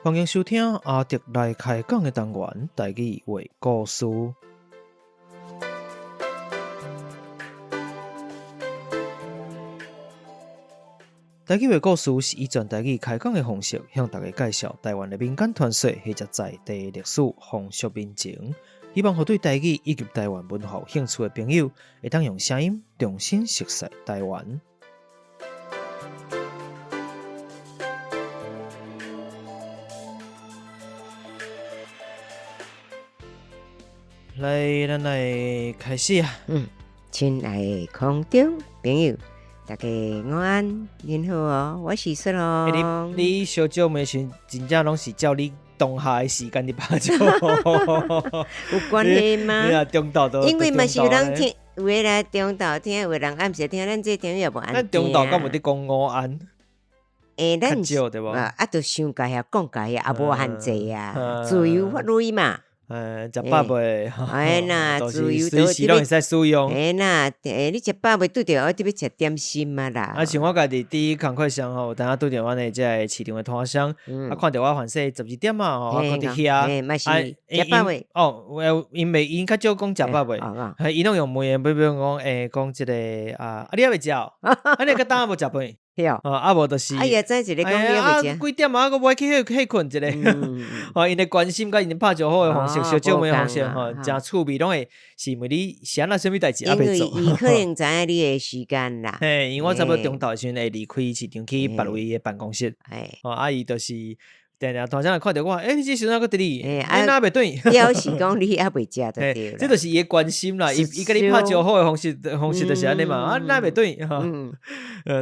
歡迎收聽阿德來開講的單元，台語話故事。台語話故事是以全台語開講的方式，向大家介紹台灣的民間傳說或者在地歷史、風俗民情。希望予對台語以及台灣文化有興趣的朋友，會當用聲音重新熟悉台灣。來，咱來開始啊！嗯，親愛的空中朋友，大家午安，恁好哦，我是雪紅。欸、你你小少的時，真正攏是照你當下的時間佇拍照，有關係嗎？你中晝都因為嘛是有人聽，有的來中晝聽，有的人暗時聽，咱這聽也無按。咱中晝敢有佇講午安？欸，咱較少對無？啊，就想家遐講家遐，也無限制啊，自由發揮嘛。食飽未？哎啦，自由隨時攏會使使用。哎啦，欸，你食飽未？拄著我得欲食點心啊啦。啊，像我家己佇工課上吼，有當拄著阮的這个市場的攤商，啊，看著我凡勢12點啊，吼，啊，閣佇遐，嘛是食飽未？哦，𪜶袂，𪜶較少講食飽未？嘿，𪜶攏用問的，比如講，欸，講這个啊，啊，你猶未食哦？啊，你較早無食飯？哦，啊無就是，啊伊會知一个講你猶未食？幾點啊？閣無愛去歇睏一下。吼，𪜶的關心佮𪜶拍招呼的方式，小少問的方式，吼，誠趣味，攏會是問你是按怎啥物代誌猶未做。因為伊可能知影你的時間啦。嘿，因為我差不多中晝的時陣會離開市場去別位的辦公室。吼，啊伊就是。定定攤商來看著我，欸，你這時陣猶閣佇咧？欸，哪袂轉？表示講你猶未食就對啦。這就是伊的關心啦，伊伊共你拍招呼的方式，方式就是按呢嘛。啊，哪袂轉？吼，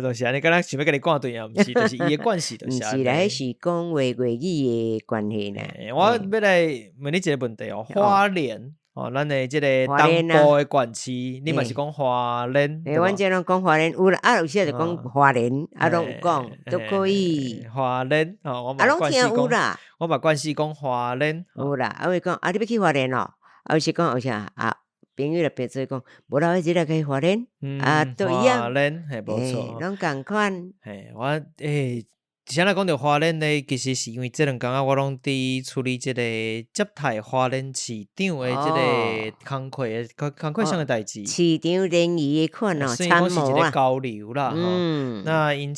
就是按呢，敢若想欲共你趕轉啊？毋是，就是伊的慣勢，就是按呢。毋是啦，彼是講話粵語的關係啦。我欲來問你一个問題哦，花蓮。哦，咱的這個東部的縣市，你嘛是講花蓮？欸，阮這攏講花蓮，有啦，啊有時就講花蓮，啊攏有講，都可以。花蓮，哦，我嘛慣勢講，我嘛慣勢講花蓮。有啦，啊會講，啊你欲去花蓮哦？啊有時講有啥啊？朋友來變做講，無啦，我這日去花蓮，啊都一樣。花蓮，嘿，無錯，攏仝款。嘿，我欸。啥來講著花蓮呢？其實是因為這兩工仔我攏佇處理這個接待花蓮市長的這個工課的工課上的代誌。市長聯誼的款哦，算講是一個交流啦。嗯。那𪜶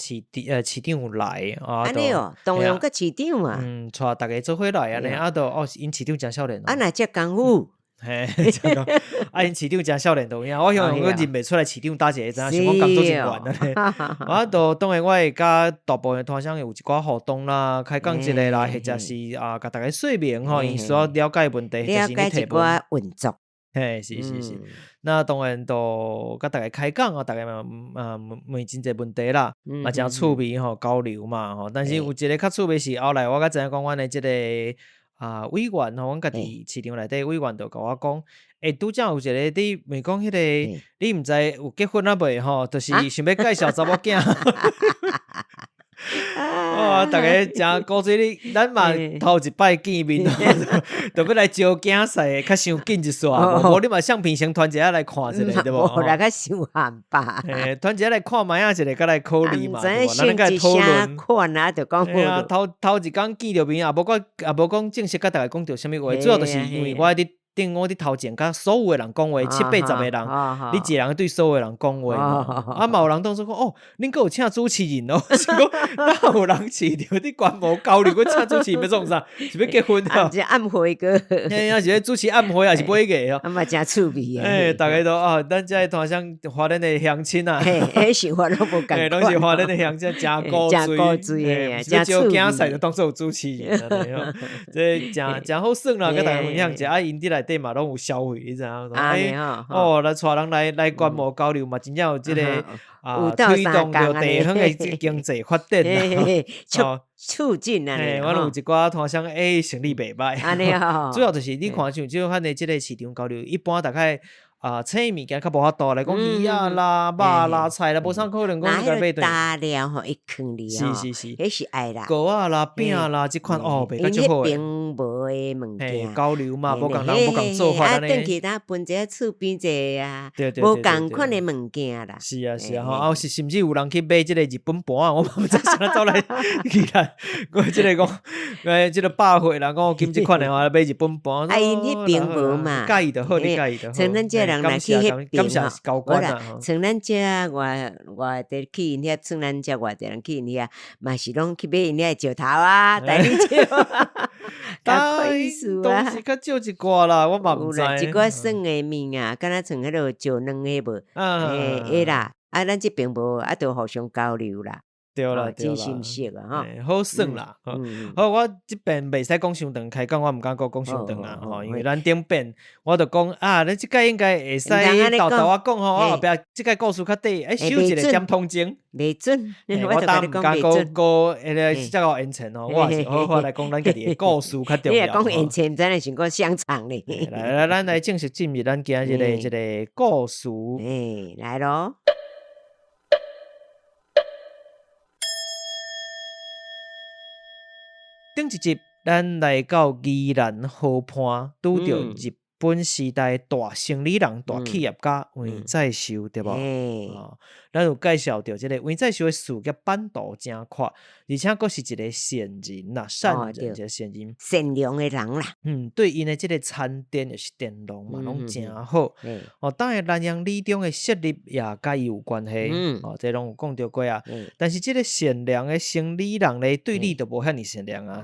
市長有來啊，按呢哦，動用佮市長啊。嗯，帶逐家做伙來按呢，啊，就哦，𪜶市長誠少年。啊，若這功夫。嘿，啊，𪜶市長誠少年都有影，我向閣認袂出來市長佗一个，知影想講工作人員按呢。啊，就當然我會佮大部分攤商有一寡互動啦，開講一下啦，或者是啊，共逐家說明吼，𪜶需要了解問題，或者是咧提問。了解一寡運作。嘿，是是是，那當然就佮逐家開講啊，逐家嘛啊問問真濟問題啦，嘛誠趣味吼，交流嘛吼。但是有一个較趣味是後來我才知影講，阮的這個。啊，委員吼，阮家己市場內底委員就共我講，欸，拄才有一個佇問講彼個，你毋知有結婚啊未吼？就是想欲介紹查某囝。哇！逐家誠古錐你，咱嘛頭一擺見面，就欲來招囝婿，較傷緊一煞，無你嘛相片先傳一下來看一下，對無？無啦，較傷憨吧。嘿，傳一下來看覓仔一下，閣來考慮嘛，對無？咱閣來討論。款啊，就講好。頭頭一工見著面，也無講，也無講正式佮逐家講著啥物話，主要就是因為我佇。頂我佇頭前，佮所有的人講話，七八十個人，你一個人對所有的人講話嘛？啊，嘛有人當初講哦，恁閣有請主持人哦，是講哪有人市場佇觀摩交流，閣請主持人欲創啥？是欲結婚啊？是暗會閣？嘿啊，是咧主持暗會，還是買藝哦？啊嘛誠趣味啊！欸，逐家都啊，咱這个攤商花蓮的鄉親啊，嘿，彼想法攏無仝款，攏是花蓮的鄉親，誠古錐，誠趣味，招囝婿就當做有主持人，這誠誠好耍啦，佮逐家分享一下，啊，𪜶佇內底嘛攏有消費，你知影？欸，哦，來帶人來來觀摩交流嘛，真正有這個啊，推動著地方的經濟發展啦，促進啊！阮有一寡攤商欸，生意袂䆀。主要就是你看像這款的這个市場交流，一般大概。啊，青物件較無法度來講魚仔啦、肉啦、菜啦，無啥可能講你共買轉。大料吼，會囥哩吼，是是是，彼是愛啦。糕仔啦、餅啦，這款哦，賣較足好。𪜶彼邊無的物件。交流嘛，無仝人無仝做法按呢。啊，轉去當分一下厝邊者啊，無仝款的物件啦。是啊是啊，吼，啊是甚至有人去買這個日本盤仔，我嘛毋知啥走來去啦。我這個講，這個百貨人講今這款的話買日本盤。啊，𪜶彼邊無嘛。佮意就好，你佮意就好。像咱這人若去彼邊吼，無啦，像咱這外外地去𪜶遐，像咱這外地人去𪜶遐，嘛是攏去買𪜶遐的石頭啊，大理石啊，較意思啊。當時較少一寡啦，我嘛毋知。一寡耍的物件，敢若像彼落石卵彼無？會啦，啊，咱這邊無，啊，就互相交流啦。對啦，對啦，真心熟啊，吼，好耍啦。好，我這邊袂使講傷長，開講我毋敢閣講傷長啊，吼，因為咱頂遍我就講啊，你這擺應該會使沓沓仔講吼，我後壁這擺故事較短，欸，收一個點通鐘。袂準，我當毋敢閣閣彼个這個延長吼，我也是好好來講咱家己的故事較重要。你若講延長，真係像講香腸咧。來來，咱來正式進入咱今日的這個故事。欸，來囉。頂一集，咱來到宜蘭河畔，拄著日本時代大生理人、大企業家黃再壽，對無？哦，咱有介紹著這个黃再壽的事業版圖誠闊，而且閣是一个善人啦，善人，一个善人，善良的人啦。嗯，對𪜶的這个田產就是佃農嘛，攏誠好。哦，當然南陽女中的設立也佮伊有關係。哦，這攏有講著過啊。但是這个善良的生理人咧，對你就無遐爾善良啊。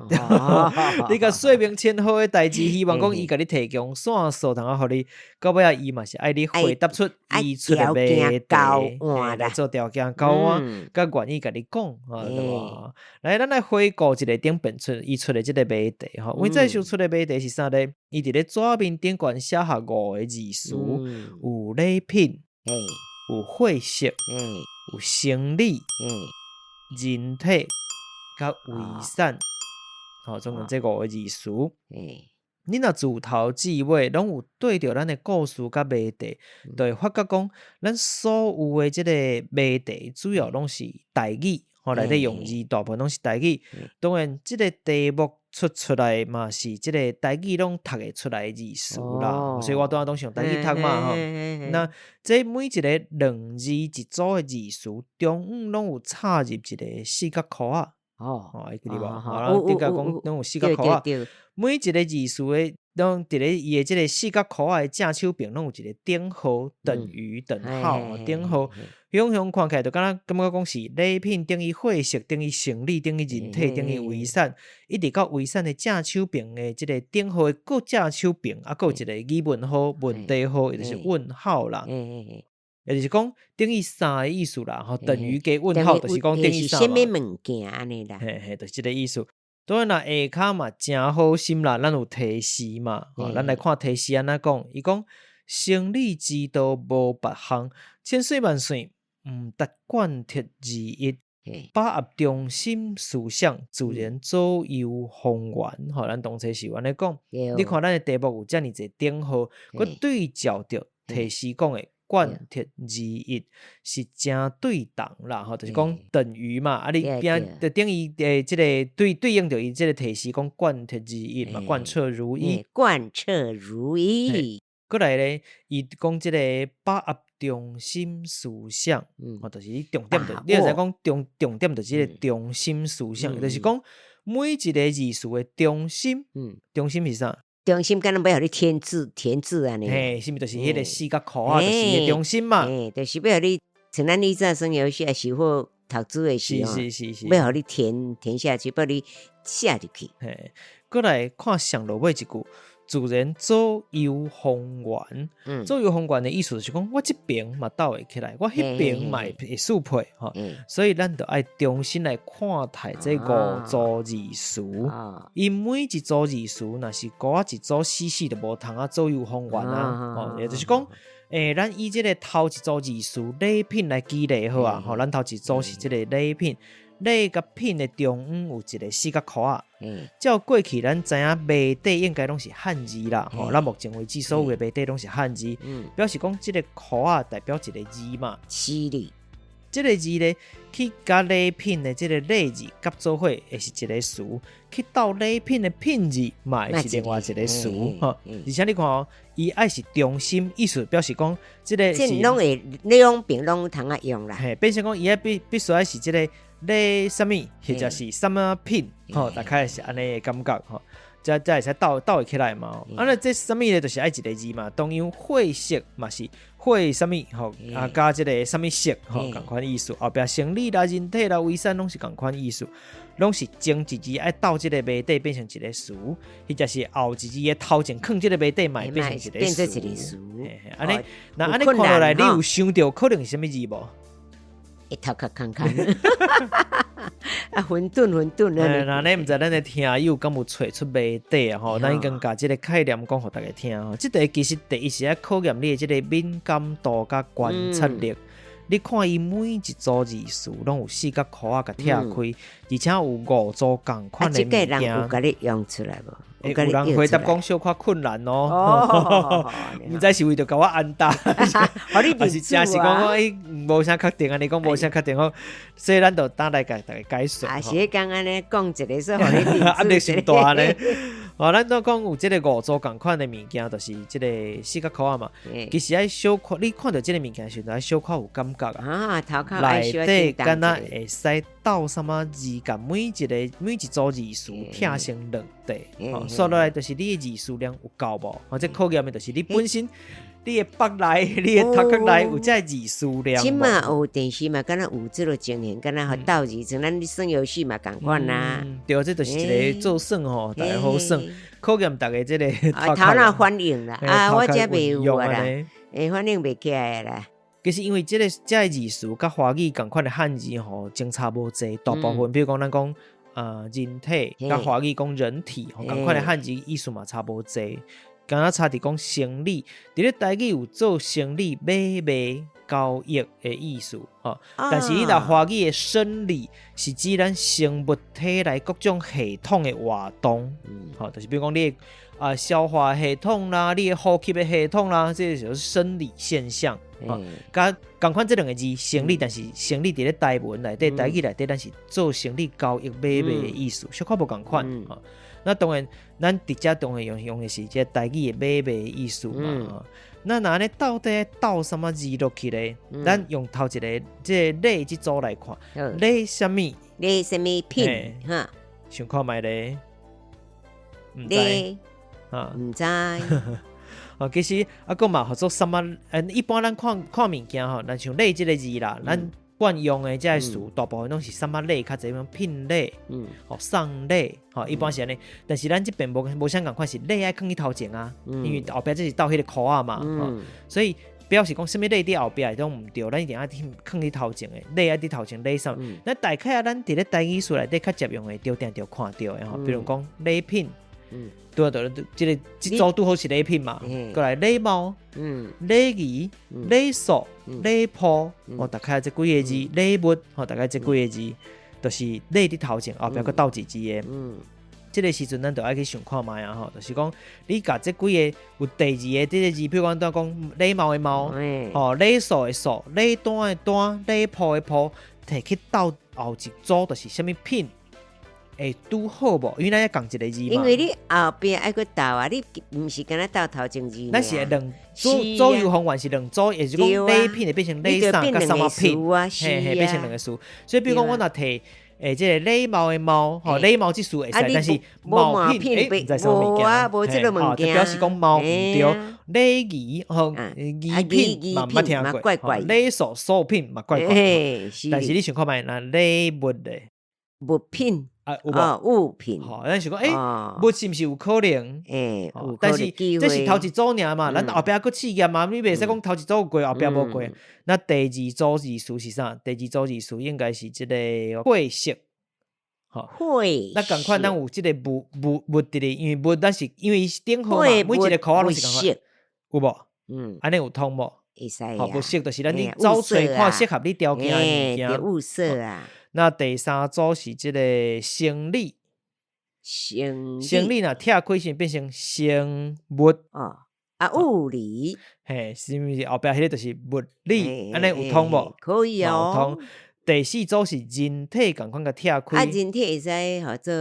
你共說明千好的代誌，希望講伊共你提供線索通啊，予你，到尾仔伊嘛是愛你回答出伊出的問題，來做條件交換，佮願意共你講，對無？來，咱來回顧一下頂遍出伊出的這個謎題吼，黃再壽出的謎題是啥咧？伊佇咧紙面頂懸寫下五个字詞，有禮品，有貨色，有生理，人體，佮遺產，吼，總共這五个字詞。你若自頭至尾攏有對著咱的故事佮謎題，就會發覺講，咱所有的這个謎題主要攏是台語，吼，內底用字大部分攏是台語。當然，這个題目出出來嘛是這个台語攏讀會出來的字詞啦，所以我拄仔攏是用台語讀嘛吼。那這每一个兩字一組的字詞，中央攏有插入一个四角箍仔。哦，會記得無？好，頂下講攏有四角箍仔，每一个字詞的攏佇咧伊的這个四角箍仔的正手邊，攏有一个等號、等於、等號、等號。雄雄看起來就敢若感覺講是禮品等於貨色等於生理等於人體等於遺產，一直到遺產的正手邊的這个等號的閣正手邊，啊，閣有一個疑問號、問題號，也就是問號啦。也就是講等於啥的意思啦，吼，等於加問號，就是講等於啥嘛。啥物物件按呢啦？嘿嘿，就是這个意思。當然啦，下跤嘛誠好心啦，咱有提示嘛，吼，咱來看提示按怎講。伊講生理之道無別項，千歲萬歲毋達貫徹如一，把握中心思想，自然左右逢源。吼，咱當初是按呢講。你看咱的題目有遮爾濟等號，閣對照著提示講的。貫徹如一是誠對同啦，吼，就是講等於嘛，啊，你邊就等於誒，這个對對應著伊這个提示講貫徹如一嘛，貫徹如一，貫徹如一。閣來咧，伊講這个把握中心思想，吼，就是你重點就，你會使講重重點就是這个中心思想，就是講每一个字詞的中心，中心是啥？中心敢若欲予你填字，填字按呢？嘿，是毋就是彼个四角箍仔，就是彼个中心嘛？嘿，就是欲予你像咱以前耍遊戲，抑是好讀書的時候，是是是是，欲予你填填下去，欲你寫入去。嘿，閣來看上落尾一句，自然左右逢源。左右逢源的意思就是講，我這邊嘛鬥會起來，我彼邊嘛會相配吼。所以咱就愛重新來看待這五組字詞。伊每一組字詞，若是孤仔一組死死就無通啊左右逢源啊。吼，也就是講，咱以這个頭一組字詞禮品來舉例好啊。吼，咱頭一組是這个禮品。禮佮品的中央有一个四角箍仔。照過去咱知影謎底應該攏是漢字啦，吼，咱目前為止所有的謎底攏是漢字，表示講這个箍仔代表一个字嘛。是哩。這个字咧，去佮禮品的這个禮字佮做伙，會是一个詞；去鬥禮品的品字，嘛會是另外一个詞。吼，而且你看哦，伊愛是中心，意思表示講這个是攏會兩邊攏有通仔用啦。嘿，變成講伊愛必須愛是這个禮啥物，或者是啥物品，吼，大概是按呢的感覺吼，才會使鬥鬥會起來嘛。啊，那這啥物咧，就是愛一個字嘛。同樣貨色嘛是貨啥物吼，啊，佮這个啥物色吼，仝款意思。後壁生理啦、人體啦、遺產攏是仝款意思，攏是前一字愛鬥這個謎底變成一個詞，或者是後一字的頭前囥這個謎底嘛會變成一個詞。按呢，那按呢看落來，你有想著可能是啥物字無？會頭殼空空，啊，混沌混沌啊！那你毋知咱的聽友敢有揣出謎底啊？吼，咱已經共這个概念講予大家聽吼。這題其實第一是愛考驗你的這个敏感度佮觀察力。你看伊每一組字詞攏有四角箍仔共拆開，而且有五組仝款的物件。這个人有共你用出來無？有人回答講小可困難哦，毋知是為著共我按答，還是真是講講欸無啥確定啊？你講無啥確定好，所以咱就等來共大家解說。啊，是講按呢講一个說，予你壓力傷大呢。哦，咱都講有這个五組仝款的物件，就是這个四角箍仔嘛。其實愛小可，你看著這个物件時陣，愛小可有感覺啊。頭殼內底敢若會使鬥啥物字，共每一个每一組字詞拆成兩塊。吼，煞落來就是你的字詞量有夠無？或者考驗的就是你本身你的腹內、你的頭殼內有這个字詞量。這馬有電視嘛，敢若有這个情形，敢若予鬥字，像咱咧耍遊戲嘛仝款啊。對，這就是一个做耍吼，大家好耍，考驗大家這个頭腦反應啦。啊，我這袂有啊啦，反應袂起來啦。其實因為這个這个字詞佮華語仝款的漢字吼，相差無濟，大部分比如講咱講人體佮華語講人體，仝款的漢字意思嘛差無濟，敢若差佇講生理，佇咧台語有做生理買賣交易的意思，吼。但是你若華語的生理是指咱生物體內各種系統的活動，吼，就是比如講你的消化系統啦，你的呼吸的系統啦，這個就是生理現象。吼，佮仝款這兩個字生理，但是生理佇咧台文內底、台語內底，咱是做生理交易買賣的意思，小可無仝款。那當然，咱直接當然用的是這個台語的買賣的意思嘛。那若按呢到底鬥啥物字落去咧？咱用頭一个這個禮這組來看，禮啥物？禮啥物品？哈，想看覓咧？毋知，毋知。哦，其實啊，閣嘛號做啥物？一般咱看看物件吼，咱像禮這个字啦，咱慣用的這个詞，大部分攏是啥物禮較濟，種聘禮，吼喪禮，吼一般是按呢。但是咱這邊無啥仝款，是禮愛囥佇頭前啊，因為後壁這是鬥彼个箍仔嘛，所以表示講啥物禮佇後壁攏毋對，咱一定愛囥佇頭前的，禮愛佇頭前禮啥？那大概啊，咱佇咧台語詞內底較常用的，著定著看著的吼，比如講禮品。對啊對，這个這組拄好是禮品嘛，過來禮貌、禮儀、禮數、禮簿，哦，大概這幾个字，禮物，吼，大概這幾个字，就是禮佇頭前，後壁閣鬥一字的。這个時陣咱就愛去想看覓啊，吼，就是講你共這幾个有第二个這个字，比如講拄講禮貌的貌，吼，禮數的數，禮單的單，禮簿的簿，提去鬥後一組，就是啥物品。會拄好無？因為咱愛仝一个字嘛。因為你後壁愛閣鬥啊，你毋是干焦鬥頭前字。咱是兩組左右逢源是兩組，也就是講禮品會變成禮啥佮啥物品，嘿嘿，變成兩個詞。所以比如講，我若提這个禮貌的貌，吼，禮貌這詞會使，但是貌品欸，毋知啥物件，吼，就表示講貌毋對。禮儀吼，儀品嘛毋捌聽過，禮數數品嘛怪怪。但是你想看覓，若禮物咧，物品。啊，有無物品？吼，咱想講，欸，物是毋是有可能？欸，但是這是頭一組爾嘛，咱後壁閣試驗嘛，你袂使講頭一組有過，後壁無過。那第二組字詞是啥？第二組字詞應該是這個貨色。吼，貨那仝款，咱有這个物物物佇咧，因為物咱是因為伊是頂號嘛，每一个箍仔攏是仝款，有無？按呢有通無？會使吼，物色就是咱你找揣看適合你條件的物件。物色啊。那第三組是這个生理，生生理若拆開時變成生物。哦，啊，物理，嘿，是毋是後壁彼个就是物理？按呢有通無？可以哦。通。第四組是人體仝款共拆開。啊，人體會使號做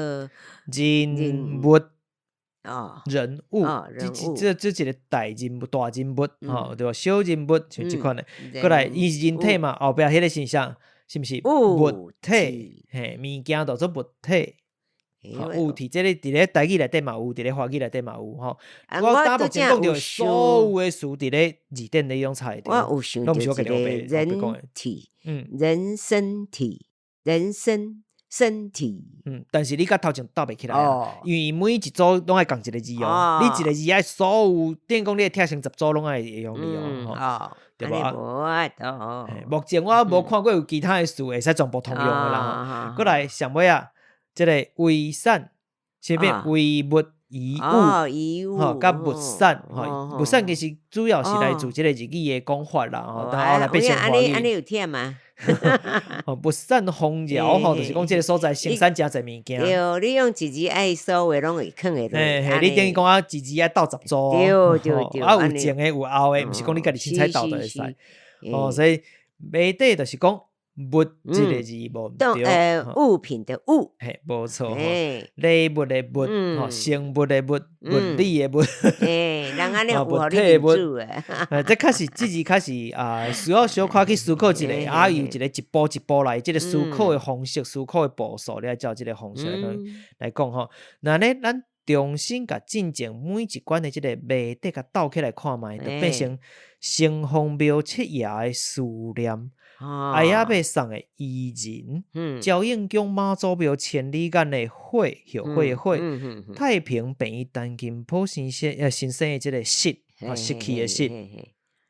人物。哦，人物，這這這一个大人物、大人物，吼，對無？小人物像這款的，閣來伊是人體嘛，後壁彼个是啥？是毋是物體？嘿，物件就做物體，物體，這个佇咧台語內底嘛有，佇咧華語內底嘛有吼。我剛目前講著所有的詞，佇咧字典裡攏查會著。我有想著一个人體，人身體，人身。身體，嗯，但是你佮頭前鬥袂起來啊，因為每一組攏愛仝一个字哦，你一个字愛所有，等於講你會拆成十組攏愛會用字哦，對無？目前我無看過有其他的詞會使全部通用的啦。閣來上尾仔，這個遺產，啥物遺物遺物，吼，佮物產，吼，物產其實主要是來自這個日語的講法啦，吼，但後來變成華語。按呢有忝嗎？吼，物產豐饒吼，就是講這个所在生產誠濟物件。對，你用一字愛所有攏會囥會落。嘿嘿，你等於講啊，一字愛鬥十組。對對對。啊，有前的有後的，毋是講你家己凊彩鬥就會使。哦，所以謎底就是講物這个字無毋對。物品的物。嘿，無錯。禮物的物，吼，生物的物，物理的物。嘿，人按呢有物體的物。這確實，這字確實啊，需要小可去思考一下，啊，由一个一步一步來，這个思考的方式、思考的步數，你愛照這个方式來講來講吼。那呢，咱重新共進前每一關的這个謎底共鬥起來看覓，就變成城隍廟七爺的思念。哀仔伯送的伊人，朝應宮媽祖廟千里眼的悔，後悔的悔，太平病院陳金甫先生先生的這个失，失去的失，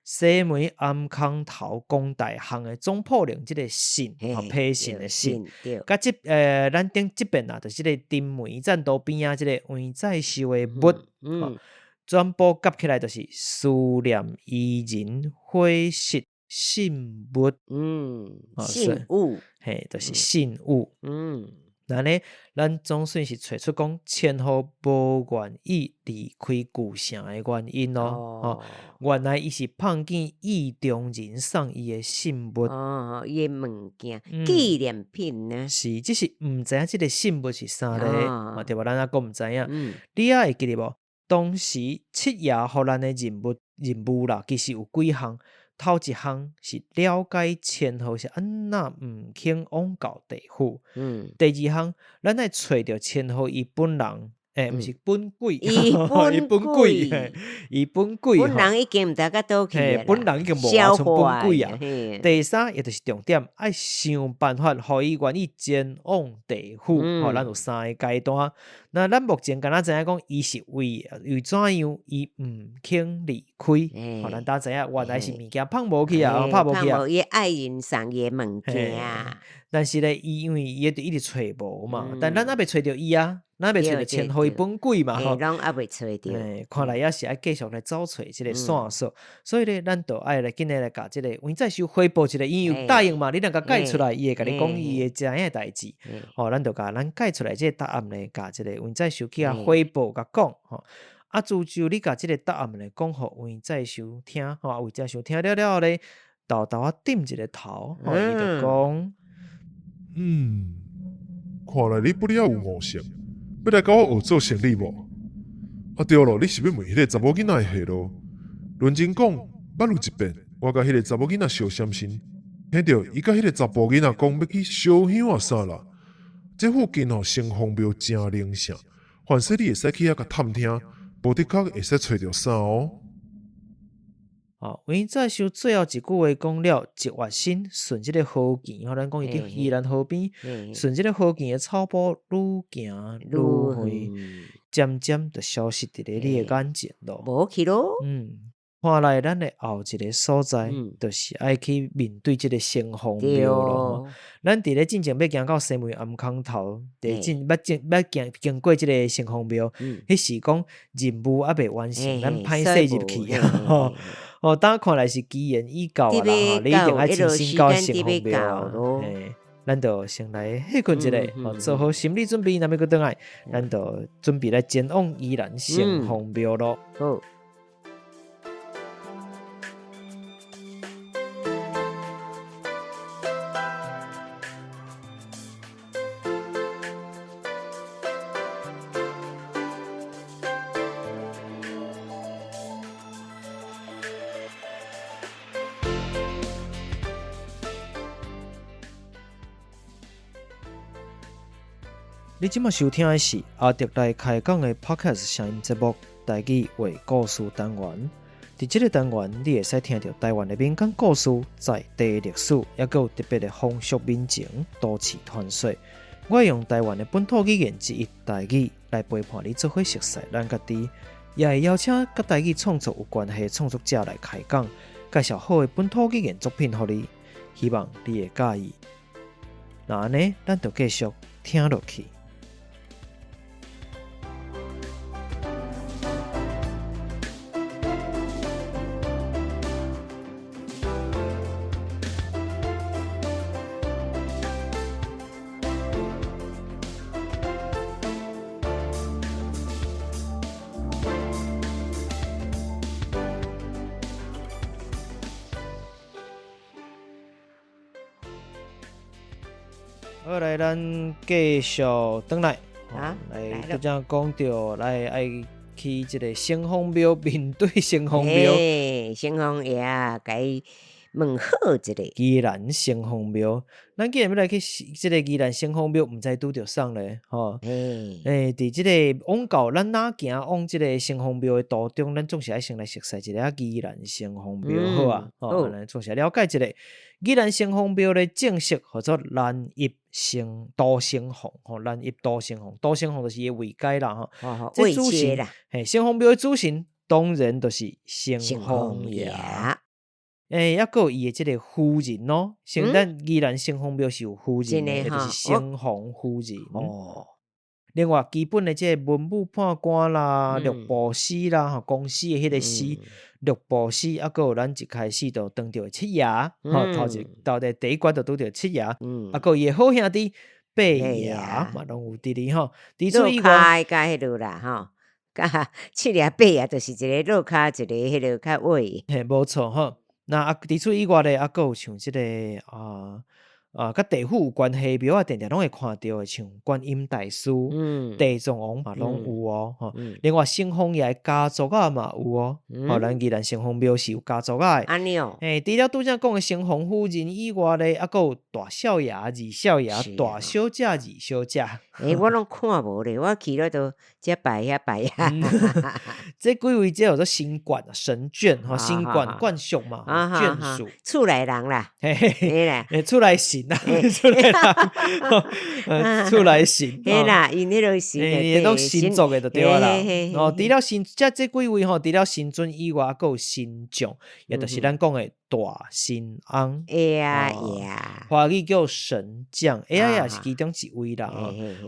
西門頷空頭公大巷的總鋪令這个信，批信的信，佮這咱頂這邊啊，就是這个丁梅棧道邊仔這个黃再秀的物，全部夾起來就是思念伊人悔失。信物，信物，嘿，就是信物，那呢，咱總算是揣出講千戶無願意離開舊城的原因咯。哦，原來伊是碰見意中人送伊的信物，哦，伊的物件紀念品呢？是，只是毋知影這个信物是啥咧，對無？咱猶閣毋知影。你猶會記得無？當時七爺予咱的任務任務啦，其實有幾項。頭一項是了解千戶是按怎毋肯往到地府。第二項，咱愛揣著千戶伊本人，欸，毋是本鬼，伊本鬼，伊本鬼，本人已經毋知佮佗去，本人已經無啊，賰本鬼啊。第三，也就是重點，愛想辦法予伊願意前往地府。吼，咱有三个階段。那咱目前敢若知影講，伊是為為怎樣，伊毋肯離開。予咱當知影，原來是物件放無去啊，拍無去啊。伊愛人送伊的物件。但是咧，伊因為伊一直揣無嘛，但咱猶未揣著伊啊，咱猶未揣著千戶伊本鬼嘛，吼。攏猶未揣著。看來猶是愛繼續來找揣這个線索，所以咧，咱就愛來緊來共這个黃再修匯報一下，伊有答應嘛？你若共解出來，伊會共你講伊會知影的代誌。吼，咱就共咱解出來這个答案咧，共這个黃再修去遐匯報共講，吼。啊，自就你共這个答案咧講予黃再修聽，吼，黃再修聽了了後咧，沓沓仔點一个頭，吼，伊就講。嗯，看來你不哩猶有悟性，欲來佮我學做生理無？啊對囉，你是欲問彼个查某囡仔的下落？論真講，捌有一遍，我共彼个查某囡仔相閃身，聽著伊佮彼个查埔囡仔講欲去燒香啊啥啦。這附近吼城隍廟誠靈聖，凡勢你會使去遐共探聽，無的確會使揣著啥哦。哦，黃再修最後一句話講了，一躍身順這个河墘，吼，咱講伊佇宜蘭河邊，順這个河墘的草埔愈行愈遠，漸漸就消失佇咧你的眼前咯。無去咯。看來咱的後一个所在，就是愛去面對這个城隍廟咯。咱佇咧進前欲行到西門頷空頭，佇進欲進欲行經過這个城隍廟，彼時講任務猶未完成，咱歹勢入去。哦，當看來是機緣已到啦，吼，你一定愛親身到城隍廟啊。咱就先來歇睏一下，哦，做好心理準備，若欲閣轉來，咱就準備來前往宜蘭城隍廟囉。好。你這馬收聽的是阿德來開講的 Podcast 聲音節目，台語話故事單元。佇這个單元，你會使聽著台灣的民間故事、在地歷史，抑閣有特別的風俗民情、都市傳說。我會用台灣的本土語言之一台語來陪伴你，做伙熟似咱家己，也會邀請佮台語創作有關係的創作者來開講，介紹好的本土語言作品予你，希望你會佮意。若按呢，咱就繼續聽落去。好，來，咱繼續轉來，來，拄才講著來愛去這个城隍廟面對城隍廟，城隍爺共伊問好一下。宜蘭城隍廟，咱既然欲來去這个宜蘭城隍廟，毋知拄著啥咧，吼。佇這个往到咱若行往這个城隍廟的途中，咱總是愛先來熟似一下宜蘭城隍廟，好啊，吼，咱總是愛了解一下。宜蘭城隍廟咧正式號做蘭邑城都城隍，吼，蘭邑都城隍，都城隍就是伊的位階啦，吼。這主神，嘿，城隍廟的主神當然就是城隍爺。欸，抑閣有伊的這个夫人哦，像咱宜蘭城隍廟是有夫人的，就是城隍夫人。哦。另外，基本的這个文武判官啦、六部司啦、吼，公司的彼个司，六部司，抑閣有咱一開始就當著的七爺，吼，頭一頭的第一關就拄著七爺，啊，閣有伊的好兄弟八爺嘛，攏有佇哩吼。除此以外，佮彼落啦，吼，佮七爺八爺就是一个落跤，一个彼个較尾。嘿，無錯吼。那啊，除此以外咧，啊，閣有像這个啊，佮地府有關係廟啊，定定攏會看著的，像觀音大師、地藏王嘛，攏有哦。吼，另外城隍爺的家族仔嘛有哦。吼，咱宜蘭城隍廟是有家族仔的。按呢哦。嘿，除了拄才講的城隍夫人以外咧，啊，閣有大少爺、二少爺、大小姐、二小姐。欸，我攏看無咧，我去了都遮拜遐拜遐。這幾位這叫做神眷、神眷吼，神眷眷屬嘛，眷屬。厝內人啦，嘿啦，厝內神啊，厝內人，厝內神。嘿啦，𪜶彼个神，𪜶攏神族的就對啊啦。哦，除了神，這幾位吼，除了神尊以外，閣有神將，也就是咱講的大神翁。會啊會啊，華語叫神將，會啊也是其中一位啦。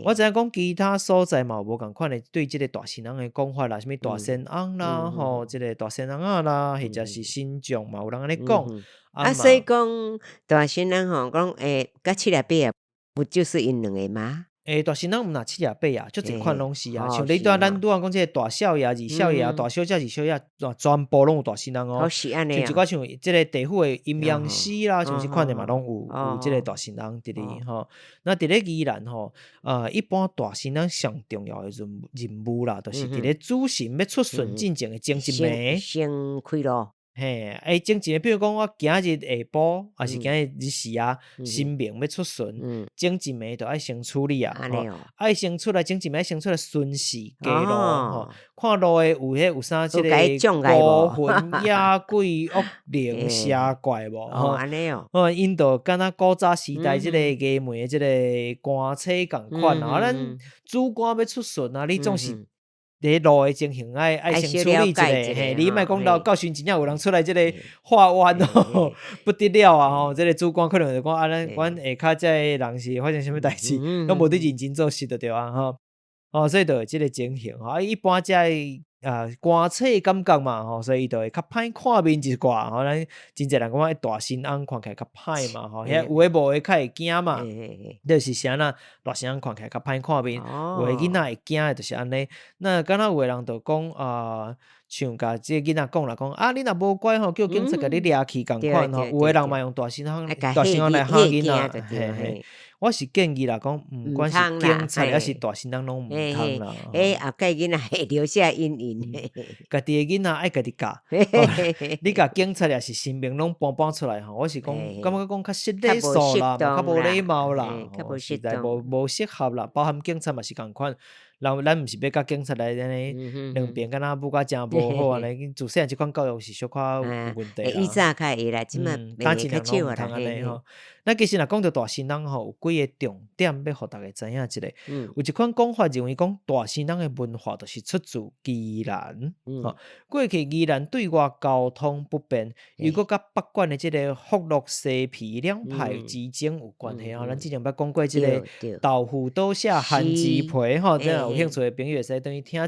我知影講其他所在嘛有無仝款的對這个大神翁的講法啦，啥物大仙翁啦，吼，這个大仙翁仔啦，或者是神將嘛有人按呢講。啊，所以講大仙翁吼，講欸，佮七爺八爺不就是𪜶兩个嗎？欸，大神翁毋若七爺八爺，足濟款攏是啊。像你拄仔咱拄仔講這个大少爺、二少爺、大小姐、二小姐，全部攏有大神翁哦。像一寡像這个地府的陰陽師啦，像這款的嘛攏有這个大神翁佇哩吼。那佇咧宜蘭吼，一般大神翁上重要的任務啦，就是佇咧主神欲出巡進前的前一暝先開路。嘿，欸，前一个，比如講我今日下晡，抑是今日日時啊，神明欲出巡，前一暝就愛先處理啊，愛先出來，前一暝愛先出來巡視街路，吼，看路的有彼有啥這个孤魂野鬼惡靈邪怪無？吼，按呢哦，哦，𪜶就敢若古早時代這个衙門的這个官差仝款啊，咱主官欲出巡啊，你總是。佇路的情形愛愛先處理一下，嘿，你莫講到時陣真正有人出來這个化冤哦，不得了啊吼！這个主官可能就講啊，咱阮下跤這个人是發生啥物代誌，攏無佇認真做事就對啊吼。哦，所以就有這个情形吼。啊，一般這个啊官冊的感覺嘛吼，所以伊就會較歹看面一寡吼。咱真濟人感覺大神翁看起來較歹嘛吼，遐有的無的較會驚嘛，就是啥啦，大神翁看起來較歹看面，有的囡仔會驚的，就是按呢。那敢若有的人就講啊，像共這个囡仔講啦，講啊，你若無乖吼，叫警察共你掠去仝款吼。有的人嘛用大神翁、大神翁來嚇囡仔，嘿嘿。我是建議啦，講毋管是警察抑是大神翁攏毋通啦。欸，後蓋囡仔會留下陰影。家己的囡仔愛家己教，你共警察抑是神明攏搬搬出來吼，我是講感覺講較失禮數啦，較無禮貌啦，實在無適合啦。包含警察嘛是仝款。人咱毋是欲共警察來按呢，兩邊敢若舞甲誠無好按呢，自細漢這款教育是小可有問題啦。以前較會啦，這馬較少啊啦。按呢吼。咱其實若講著大神翁吼，有幾个重點欲予逐家知影一下。有一款講法認為講大神翁的文化就是出自宜蘭。吼，過去宜蘭對外交通不便，又閣佮北管的這个福祿西埤兩派之爭有關係吼。咱之前捌講過這个豆腐倒瀉番薯皮吼，這有興趣的朋友會使轉去聽一下，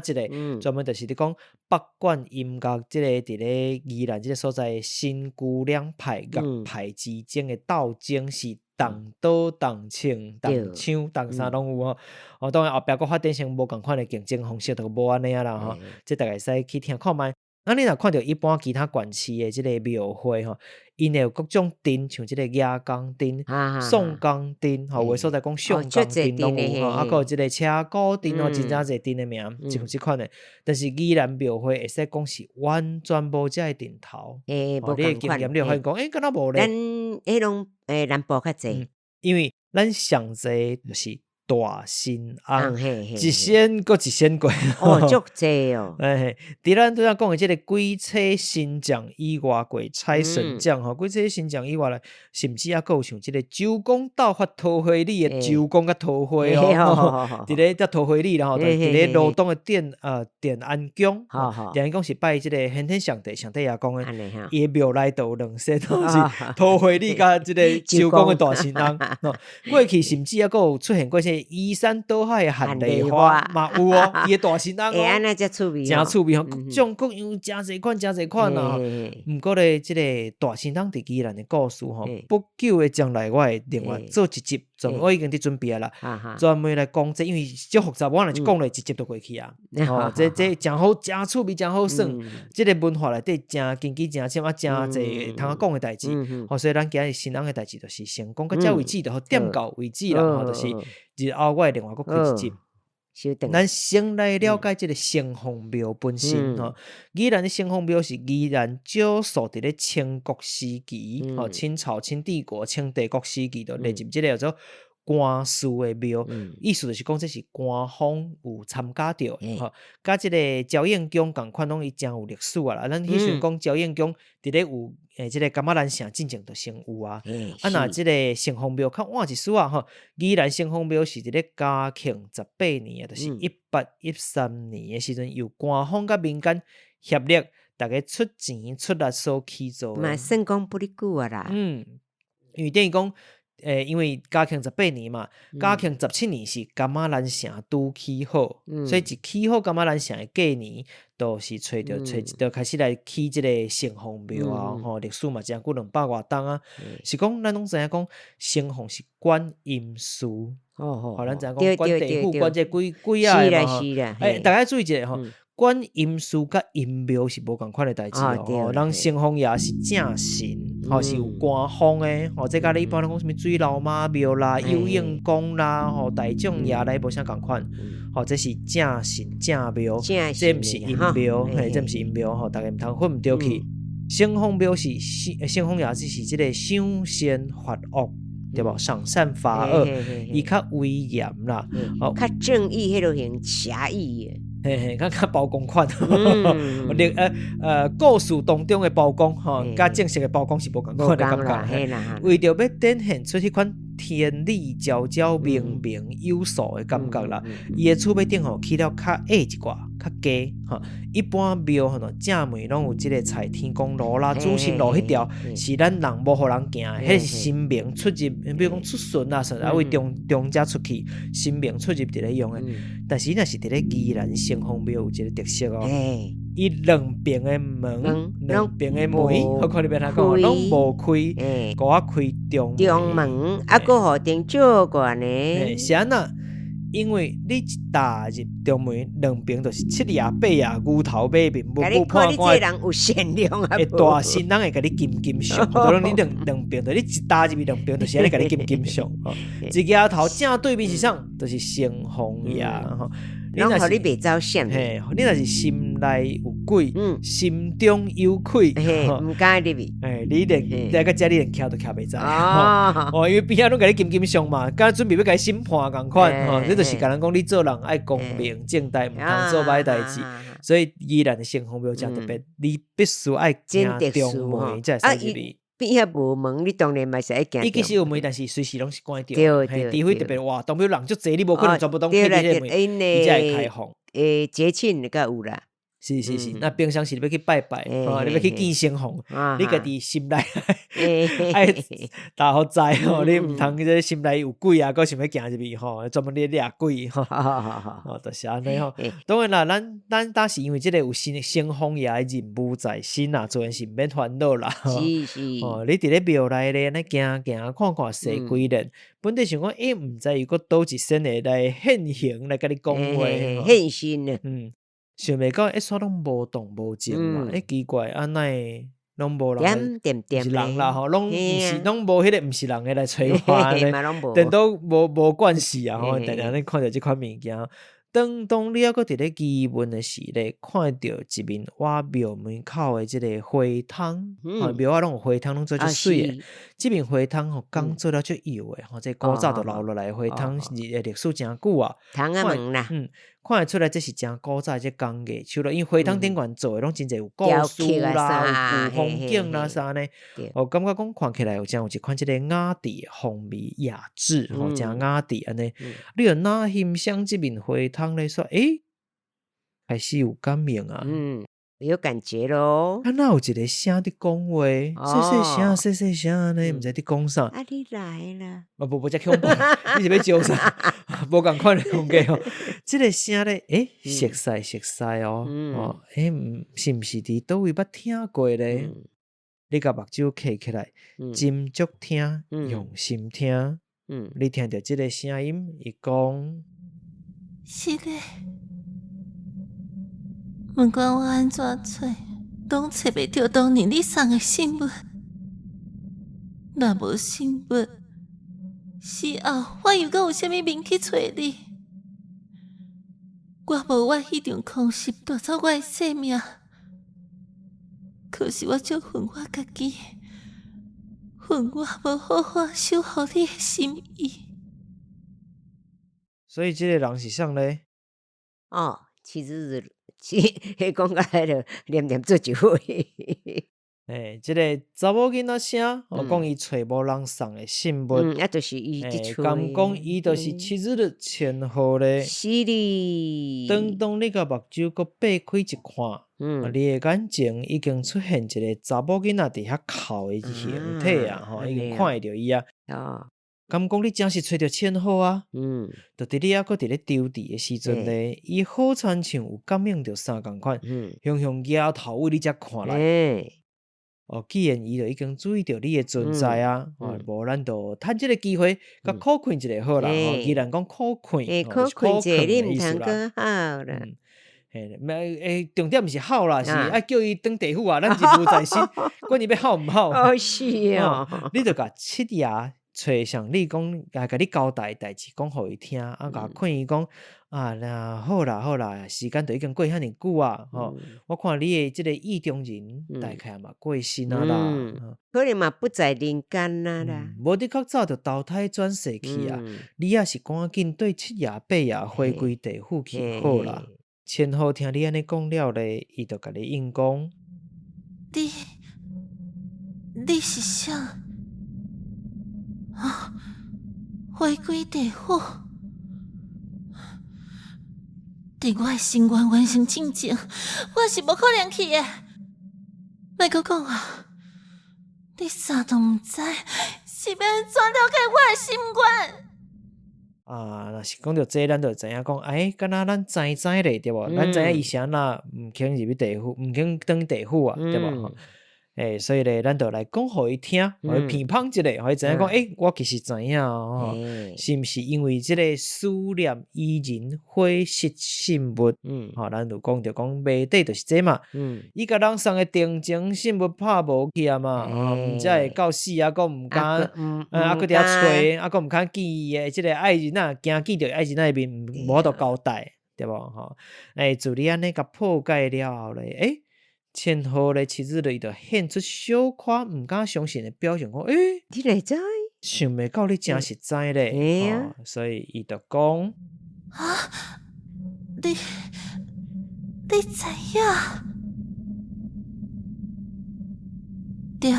專門就是咧講北管音樂這个佇咧宜蘭這个所在新舊兩派樂派之爭的鬥爭是動刀動槍動槍動啥攏有吼。哦，當然後壁閣發展成無仝款的競爭方式，就無按呢啊啦吼。這逐家會使去聽看覓。啊，你若看著一般其他縣市的這个廟會吼，𪜶會有各種陣，像這个蜈蚣陣、宋江陣，吼，有的所在講上江陣攏有吼，啊，閣有這个車鼓陣吼，真正濟陣的名，像這款的。但是宜蘭廟會會使講是完全無這个陣頭。欸，你的經驗你會發現講，欸，敢若無咧？咱彼攏欸南部較濟，因為咱上濟就是大神翁，一仙閣一仙過，哦，足濟哦。欸，佇咱拄才講的這个鬼車神將以外，過財神將吼，鬼車神將以外咧，甚至猶閣有像這个周公鬥法桃花里的周公佮桃花哦，佇咧遮桃花里啦吼，佇咧羅東的奠安宮，奠安宮是拜這个玄天上帝、上帝爺公的，伊的廟內就有兩仙，是桃花里佮這个周公的大神翁。過去甚至猶閣有出現過啥移山倒海的旱梨花嘛有哦，伊的大神翁哦，誠趣味吼，各種各樣誠濟款，誠濟款啊。毋過咧，這个大神翁佇宜蘭的故事吼，不久的將來我會另外做一集，專我已經佇準備啊啦，專門來講這，因為足複雜，我若一講落一集就過去啊。吼，這誠好，誠趣味，誠好耍。這个文化內底誠根基誠深啊，誠濟通講的代誌。吼，所以咱今日神翁的代誌就是先講到這為止，就好點到為止啦。吼，就是日後我會另外閣開一集。咱先來了解這个城隍廟本身吼。宜蘭的城隍廟是宜蘭少數佇咧清國時期，吼，清朝、清帝國、清帝國時期就列入這个叫做官司的廟，意思就是講這是官方有參加著的吼。佮這个朝應宮仝款，攏伊誠有歷史啊啦。咱彼時陣講朝應宮佇咧有這个柑仔蘭城進前就先有啊。啊，若這个城隍廟較晚一絲仔吼，宜蘭城隍廟是佇咧嘉慶18年啊，就是1813年的時陣，由官方佮民間協力，逐家出錢出力所起造的。嘛算講不哩久啊啦。嗯，因為等於講，因為嘉慶十八年嘛，嘉慶17年是柑仔蘭城拄起好，所以一起好柑仔蘭城的隔年，就是揣著揣就開始來起這个城隍廟啊，吼，歷史嘛誠久200外冬啊。是講咱攏知影講城隍是管陰事，吼，咱知影講管地府、管這鬼鬼仔的嘛。欸，逐家注意一下吼，管陰事佮陰廟是無仝款的代誌哦。人城隍爺是正神，吼，是有官方的，吼，這佮你一般攏講啥物水流媽廟啦、有應公啦、吼大眾爺來無啥仝款，吼，這是正神正廟，這毋是陰廟，嘿，這毋是陰廟吼，逐家毋通混毋著去。城隍廟是城隍爺是這个賞善罰惡，對無？賞善罰惡，伊較威嚴啦，較正義彼落型俠義的。嘿嘿，較較包公款，故事當中的包公吼，佮正式的包公是無仝款的感覺。為著欲展現出彼款天理昭昭、明明有數的感覺啦，伊的厝尾頂吼起了較矮一寡，較低吼。一般廟吼，正門攏有這个蔡天公路啦、主神路彼條，是咱人無予人行，彼是神明出入，比如講出巡啊，啥啊為中中遮出去，神明出入佇咧用的。但是若是佇咧宜蘭城隍廟有一个特色哦，伊兩邊的門，兩邊的門，我看你欲按怎講，攏無開，閣較開中中門，啊，閣予燈照過呢。是按怎？因為你一踏入中門，兩邊就是七爺八爺牛頭馬面，文武百官。你這人有善良啊？會大神人會共你金金相，就講你兩邊，就你一踏入去兩邊，就是按呢共你金金相。一舉頭正對面是啥？就是城隍爺吼。你若是你袂走閃，嘿，你若是心內有鬼，心中有鬼，毋敢入去。嘿，你連來到遮，你連徛都徛袂在。哦，因為邊仔攏共你金金相嘛，敢準備欲共你審判仝款，吼，這就是共人講，你做人愛光明正大，毋通做歹代誌。所以宜蘭的城隍廟誠特別，你必須愛行中門才會使入去。邊仔無門，你當然嘛是愛行。伊其實有門，但是隨時攏是關著。對對，除非特別活動，比如人足濟，你無可能全部攏開彼個門，伊才會開放。欸，節慶才有啦。是是是，那平常時你欲去拜拜，吼，你欲去見城隍，你家己心內愛大予知吼，你毋通這心內有鬼啊，閣想欲行入去吼，專門咧掠鬼吼，哦，就是按呢吼。當然啦，咱當時因為這個有城隍爺的任務在身啊，自然是毋免煩惱啦。是是。哦，你佇咧廟內咧，按呢行行看看踅幾輪，本底想講，欸，毋知伊閣佗一身會來現形來共你講話，現身啊。嗯。想袂到，欸，煞攏無動無靜嘛，欸，奇怪，啊，哪會攏無人，毋是人啦吼，攏毋是，攏無彼個毋是人的來揣我呢，顛倒無關係啊吼，定定咧看著這款物件。當你猶閣佇咧疑問的時咧，看著一面倚廟門口的這个花窗，廟仔攏有花窗，攏做足媠的。這面花窗吼，工做了足幼的吼，這古早就留落來的花窗，歷史誠久啊。窗仔門啦，嗯，看會出來這是誠古早的這工藝，除了因為花窗頂懸做的攏真濟有故事啦，有風景啦啥呢。我感覺講看起來有誠有一款這个雅致的風味雅致吼，誠雅致按呢。你若若欣賞這面花窗咧說，欸，開始有感應啊，嗯，有感覺咯。啊，哪有一个聲佇講話，細細聲，細細聲按呢，毋知佇講啥。啊，你來啦！啊，無無遮恐怖，你是欲招啥？無仝款的風格吼。這个聲咧，欸，熟似熟似哦，哦，欸，是毋是佇佗位捌聽過咧？你共目睭閉起來，斟酌聽，用心聽，你聽著這个聲音，伊講。是的，毋管我按怎揣，攏揣袂著當年你送的信物。若無信物，死後我又閣有啥物面去揣你？我無願彼場空襲奪走我的性命，可是我足恨我家己，恨我無好好守護你的心意。所以這个人是啥咧？哦，其實是，其彼講到彼个念念做一歲。欸，這个查某囡仔聲，我講伊揣無人送的信物，啊，就是伊佇揣。敢講伊就是七日千號咧。是哩。當你共目睭閣擘開一看，你的眼前已經出現一个查某囡仔佇遐哭的形體啊，吼，已經看會著伊啊。哦。敢講你真是揣著千號啊？就佇你猶閣佇咧躊豫的時陣咧，伊好親像有感應著啥仝款，雄雄舉頭對你遮看來。哦，既然伊就已經注意著你的存在啊，哦，無咱就趁這个機會，共苦困一下好啦。吼，既然講苦困，苦困一下，你毋通閣哭啦。嘿，欸，重點毋是哭啦，是愛叫伊轉地府啊。咱任務在身，管伊欲哭毋哭。哦，是哦。你就共七爺揣上，你講，共你交代代誌，講予伊聽，啊，共勸伊講，啊，那好啦好啦，時間都已經過遐爾久啊，吼，我看你的這个意中人，大概嘛過身啊啦，可能嘛不在人間啊啦，無的確早就投胎轉世去啊，你也是趕緊對七爺八爺回歸地府去好啦。千號聽你按呢講了咧，伊就共你應講，你是啥？啊！回歸地府，佇我的心願完成進前，我是無可能去的。莫閣講啊！你啥都毋知，是欲按怎了解我的心願？啊，若是講著這，咱就知影講，欸，敢若咱知知咧，對無？咱知影伊是按怎毋肯入去地府，毋肯轉地府啊，對無？欸，所以咧，咱就來講予伊聽，予伊鼻芳一下，予伊知影講，欸，我其實知影哦，是毋是因為這个思念伊人火失信物？吼，咱就講著講謎底就是這嘛。伊共人送的定情信物拍無去啊嘛，吼，毋才會到死猶閣毋敢，啊，閣佇遐揣，啊，閣毋敢見伊的這个愛人啊，驚見著愛人的面，無法度交代，對無？吼，欸，自你按呢共破解了後咧，欸，千賀咧，妻子咧，伊就現出小可毋敢相信的表情，講，欸，你會知？想袂到你誠實知咧，吼，所以伊就講，啊，你知影？對，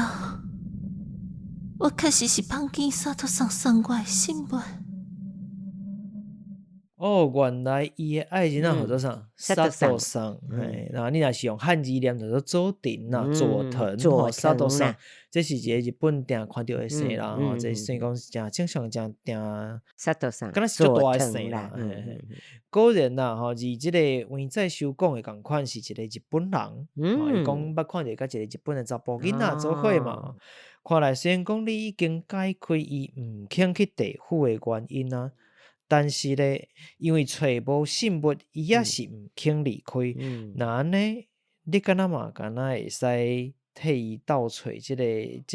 我確實是夢見沙托桑送我的信物。哦，原來伊的愛人啊，叫做啥？沙托桑。嘿，那你若是用漢字念，就做佐藤啦，佐藤吼，沙托桑，這是一个日本定看著的姓啦，吼，這算講誠正常，誠定。沙托桑，敢若是足大的姓啦。果然啦，吼，而這个王在修講的仝款是一个日本人，伊講捌看著佮一個日本的查埔囡仔做伙嘛。看來雖然講你已經解開伊毋肯去地府的原因啊。但是咧，因為揣無信物，伊也是毋肯離開。若按呢，你敢若嘛，敢若會使替伊鬥揣這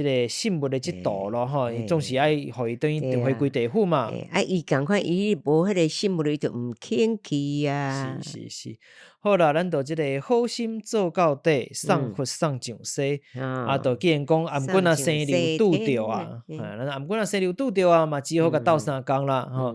个信物的這道咯吼？伊總是愛予伊轉去回歸地府嘛。啊，伊仝款，伊無彼个信物，伊就毋肯去啊。是是是，好啦，咱就這个好心做到底，送佛送上西。啊，就既然講頷頸仔生流拄著啊，咱頷頸仔生流拄著啊，嘛只好共鬥相共啦，吼。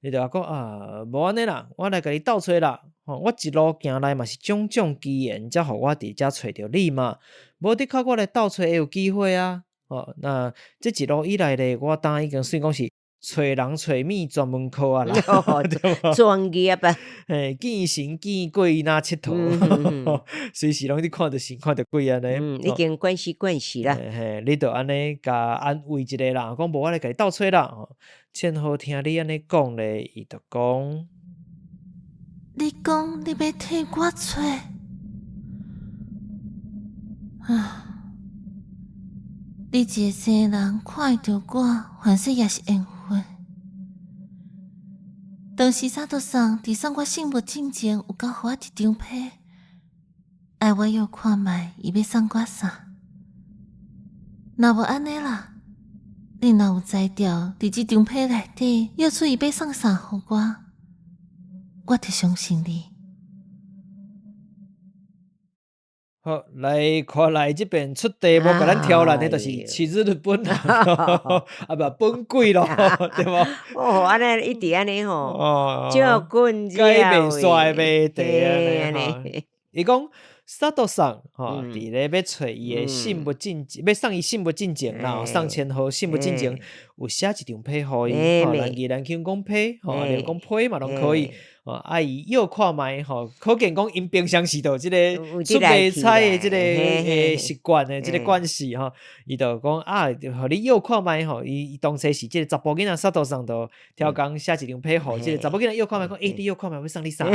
伊就講啊，無按呢啦，我來共你鬥揣啦。吼，我一路行來嘛是種種機緣，才予我佇遮揣著你嘛。無的確我來鬥揣會有機會啊。吼，那這一路以來咧，我當已經算講是揣人揣物專門科啊啦，專業啊。嘿，見神見鬼若𨑨迌，隨時攏咧看著神看著鬼按呢。已經關係關係啦。嘿，你就按呢共安慰一下啦，講無我來共你鬥揣啦。千賀聽你按呢講咧，伊就講：你講你欲替我揣啊？你一个生人看會著我，反正也是緣分。當時沙托桑佇送我信物進前，有交予我一張批，愛我臆看覓，伊欲送我啥？若無按呢啦。你若有才調，佇這張批內底，臆出伊欲送啥予我，我就相信你。好，來看來這邊出題目，共咱挑難的，就是七日日本人，啊不本鬼咯，對無？哦，按呢一直按呢吼，照棍解袂煞的謎題按呢。伊講沙托桑吼，佇咧欲揣伊的信物進，欲送伊信物進前啦，送千賀信物進前，有寫一張批予伊，吼，咱伊咱講批，吼，你講批嘛攏可以。哦，啊伊臆看覓吼，可見講𪜶平常時就有這个出迷彩的這个習慣的這个慣勢吼，伊就講啊，予你臆看覓吼，伊當初是這个查埔囡仔沙托桑就超工寫一張批予這个查埔囡仔臆看覓講，欸，你臆看覓欲送你啥？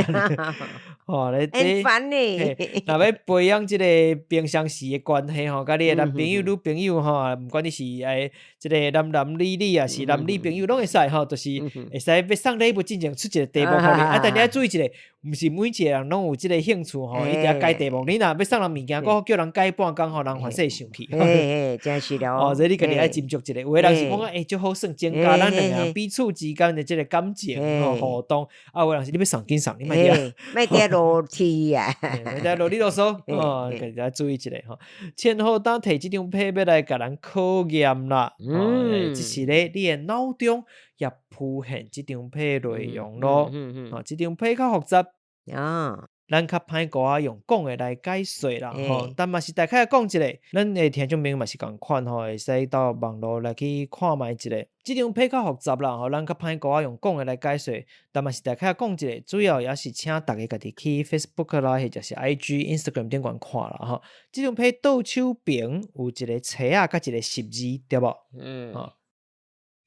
吼，咧很煩呢。若欲培養這个平常時的關係吼，佮你的男朋友、女朋友吼，毋管你是欸這个男男女女抑是男女朋友，攏會使吼，就是會使欲送禮物進前出一个題目予你。啊，但你愛注意一下，毋是每一个人攏有這个興趣吼，伊定解題目。你若欲送人物件，閣叫人解半工吼，人反正會生氣。嘿嘿，真是咯。哦，這你家己愛斟酌一下。有的人是講欸，足好耍，增加咱兩个人彼此之間的這个感情吼互動。啊，有的人是你欲送緊送，你莫佇莫佇囉提啊，莫佇囉里囉嗦。哦，家己愛注意一下吼。千賀當提這張批欲來共咱考驗啦。嗯，只是咧，你的腦中也浮現這張批內容咯。哦，這張批較複雜。哦，咱較歹閣仔用講的來解說啦吼，但嘛是大概講一下，咱的聽眾朋友嘛是仝款吼，會使到網路來去看覓一下。這張批較複雜啦吼，咱較歹閣仔用講的來解說，但嘛是大概講一下，主要也是請大家家己去 Facebook 啦，或者是 IG、Instagram 頂懸看啦吼。這張批倒手邊有一個冊仔佮一個十字，對無？嗯。吼。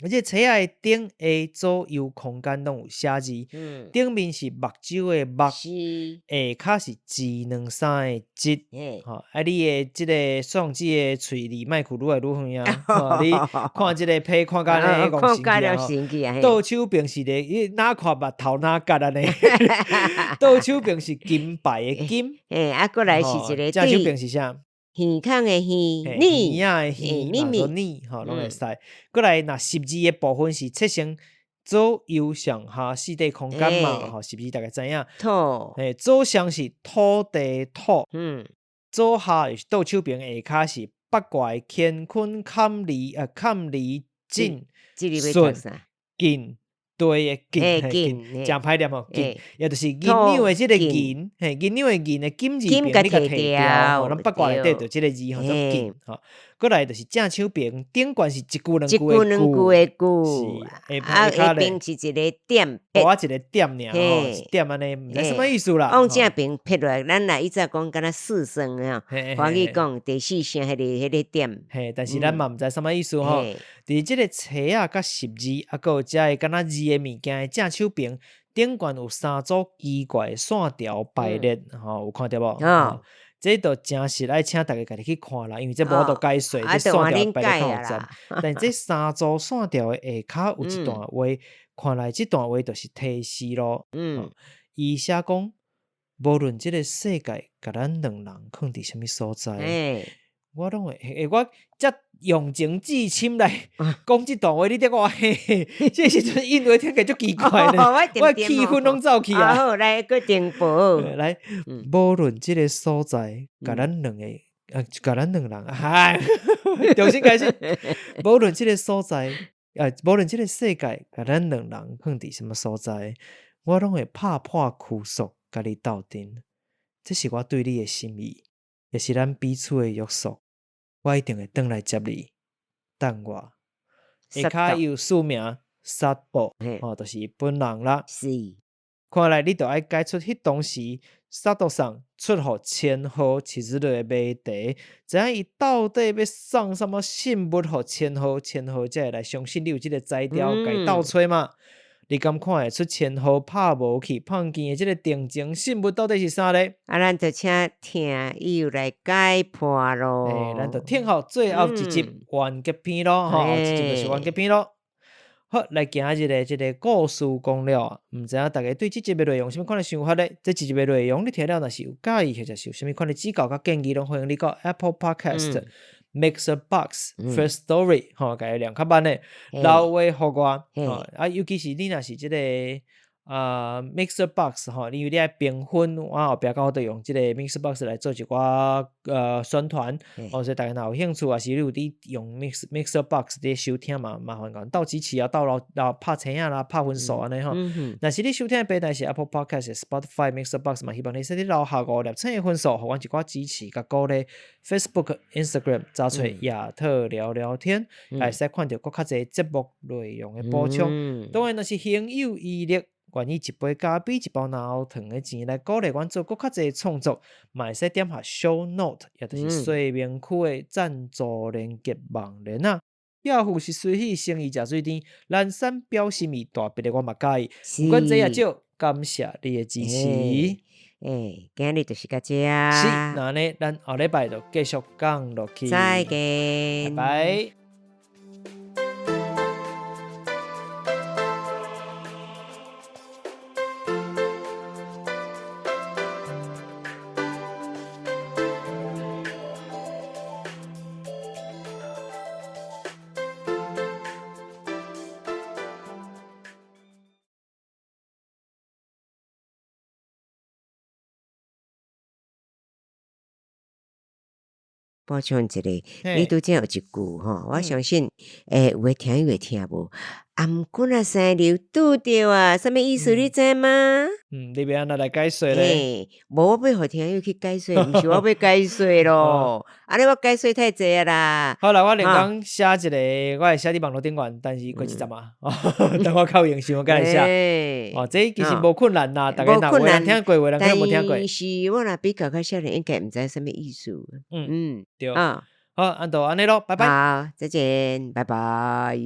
而這冊仔的頂下左右空間攏有寫字，頂面是目睭的目，下跤是一兩三的一，吼，啊，你的這個算子的喙離麥克愈來愈遠啊！吼，你看這個批看甲按呢，戇神奇啊！倒手邊是咧，你哪看目頭哪角按呢？倒手邊是金牌的金，啊，閣來是一個正手邊是啥？耳孔的耳，耳仔的耳，嘛做耳，吼，攏會使。閣來，若十字的部分是切成左右上下四塊空間嘛，吼，十字大家知影。土，左上是土地土，左下是倒手邊下跤是八卦乾坤坎離啊，坎離震巽艮。對的，艮，艮，誠歹念吼，艮，也就是銀兩的這個銀，嘿，銀兩的銀的金字邊，你共提掉，吼，咱八卦內底就這個字吼，做艮，吼。閣來就是正手邊，頂懸是一句兩句的句，是，啊，下邊是一個點，無一個點爾吼，一點按呢，毋知啥物意思啦。往正邊撇落來，咱若以前講敢若四聲吼，華語講第四聲彼個點。嘿，但是咱嘛毋知啥物意思吼。佇這個冊仔佮十字，啊，閣有遮個敢若字的物件的正手邊，頂懸有三組奇怪的線條排列，吼，有看著無？這就誠實愛請大家家己去看啦，因為這無法度解說，這線條排列較複雜。但這三組線條的下跤有一段話，看來這段話就是提示囉。伊寫講，無論這個世界共咱兩人囥佇啥物所在，我攏會，我遮用情至深來講這段話，你佇我嘿嘿，這時陣韻味聽起來足奇怪呢，我氣氛攏走去啊。好，來，閣重播。來，無論這個所在，共咱兩個，共咱兩人，嗨，重新開始。無論這個所在，無論這個世界，共咱兩人囥佇啥物所在，我攏會拍破箍索，共你鬥陣。這是我對你的心意，也是咱彼此的約束。我一定會轉來接你，等我。下跤有署名薩布，吼，就是伊本人啦。是。看來你著愛解出彼當時薩多桑出予千鶴飼日的謎題，知影伊到底欲送啥物信物予千鶴，千鶴才會來相信你有這个才調，共伊鬥揣嘛？你敢看會出千鶴拍無去胖見的這個定情信物到底是啥咧？啊，咱就請聽友來解破囉。咱就聽候最後一集完結篇囉，吼，這集就是完結篇囉。好，來今日的這個故事講了啊，毋知影大家對這集的內容有啥物款的想法咧？這集的內容你聽了若是有佮意，或者是有啥物款的指教佮建議，攏歡迎你到 Apple Podcast、Mixer Box、First Story 吼，共伊念較慢的，留話予我。吼，啊，尤其是你若是這個啊 Mixer Box 吼，因為你愛評分，我後壁較好就用這個 Mixer Box 來做一寡宣傳，哦，所以大家若有興趣，抑是你有佇用 Mixer Box 佇收聽嘛，麻煩共鬥支持啊，鬥留留拍星仔啦，拍分數按呢吼。若是你收聽的平台是 Apple Podcast、Spotify、Mixer Box 嘛，希望你使佇留下五粒星的分數，予阮一寡支持佮鼓勵。Facebook、Instagram 查揣亞特聊聊天，會使看著閣較濟節目內容的補充。當然，若是行有餘力，願意一杯咖啡、一包老糖的錢來鼓勵阮做閣較濟創作，嘛會使點下 Show Note，也就是說明區的贊助連結網連啊。寄付是隨喜誠意食水甜，懶散表心意大筆的我嘛佮意。不管濟抑少，感謝你的支持。今日就是到這。是，那按呢，咱後禮拜就繼續講落去。再見，拜拜。補充一下，你拄才有一句吼，我相信，有的聽友會聽無。啊，毋過若生流拄著啊，啥物意思你知嗎？嗯，你欲按怎來解說咧？無我欲予聽友去解說，毋是我欲解說咯。按呢我解說太濟啊啦。好啦，我另講寫一個，我會寫佇網路頂懸，但是過一陣啊，等我較有閒時我再來寫。哦，這其實無困難啦，逐家若有人聽過，有人可能無聽過。但是我若比較較少年，應該毋知啥物意思。嗯嗯，對。好，按就按呢囉，拜拜。好，再見，拜拜。